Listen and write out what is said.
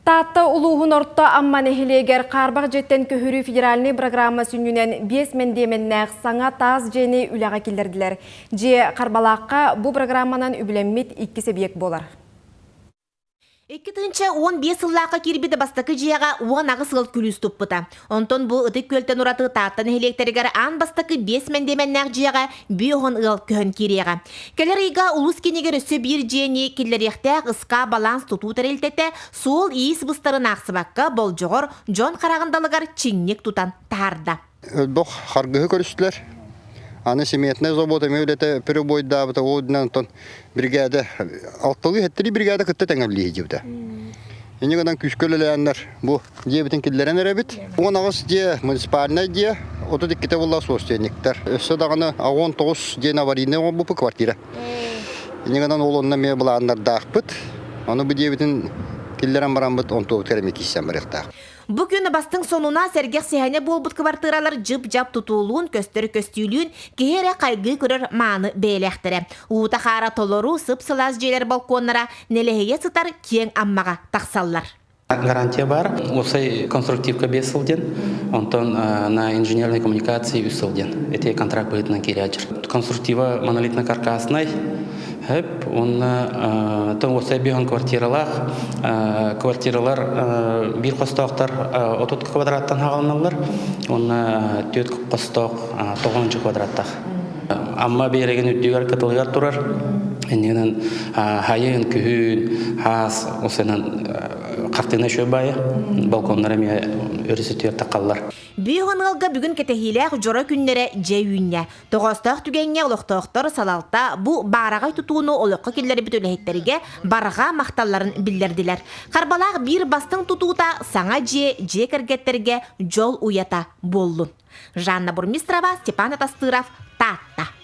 Таатта улууһун Орто Амма нэһилиэгэр хаарбах дьиэттэн көһөрүү федеральнай программа сүнньүнэн биэс мэндиэмэннээх саҥа таас дьиэни үлэҕэ киллэрдилэр. Дьиэ Харбалаахха бу программанан үбүлэммит иккис эбийиэк буолар. 2015 сыллаахха киирбит бастакы дьиэҕэ 18 ыал күлүүс туппута. Онтон бу Ытык Күөлтэн ураты Таатта нэһилиэктэригэр аан бастакы биэс мэндиэмэннээх дьиэҕэ 50 ыал көһөн киириэҕэ. Кэлэр ыйга улуус киинигэр өссө биир дьиэни киллэриэхтээх СК Баланс тутуу тэрилтэтэ суол-иис быстарын аахсыбакка болдьоҕор дьон хараҕын далыгар чиҥник тутан таһаарда. Элбэх харгыһы көрүстүлэр. Аны семетнай завод эмиэ үлэтэ перебойдаабыта, ол үрдүнэн онтон бригада алталыы хэттэрии бригада кытта тэҥэллии сылдьыбыта. Инньэ гынан күүскэ үлэлээннэр бу дьиэбитин киллэрэн эрэбит. 18 дьиэ муниципальнай дьиэ, 32 буолла собственниктар. Өссө даҕаны 19 диэн аварийнай оҥорбуппут квартира. Инньэ гынан ол онно эмиэ былааннардаахпыт. Ону бу дьиэбитин киллэрэн бараммыт онтуобутугар эмиэ киирсэн барыахтаах. Бу күн бастыҥ сонуна сэргэх сэһэнэ буолбут кыбартыыралар дьып-дьап тутуулуун, көстөр көстүүлүүн киһи эрэ хайгыы көрөр мааны бэйэлээхтэрэ. Уута-хаара толору, сып-сылаас дьиэлэр балконнара нэлэһийэ сытар киэҥ Аммаҕа тахсаллар. Гарантия бар. Уопсай конструктивка 5 сыл диэн, онтон на инженерной коммуникации 3 сыл диэн. Эти контракт быһыытынан киирээччи. Конструктива монолитно-каркасный, Хөп уонна уопсай биһон квартиралаах квартиралар биир хостоохтор 30 квадраттан хаалыналлар уонна түөрт хостоох 9 квадраттаах. Амма биэрэгин үрдүгэр кытылыгар турар. Иннинэн хайын күһүн хаас осынан хартыына үшө баайы балконнар эмиэ өрүсүтүөр тақаллар. Бүүһ ыалга бүгүн кэтэһиилээх дьоро күннэрэ дьэ үүннэ. Тоҕоостоох түгэҥҥэ олохтоохтор салалта бу баараҕай тутууну олоххо киллэрбит үлэһиттэргэ барҕа махталларын биллэрдилэр. Харбалаах биир бастыҥ тутуута саҥа дьиэ дьиэ кэргэттэргэ дьол уйата буоллун. Жанна Бурмистрова, Степан Атастыров,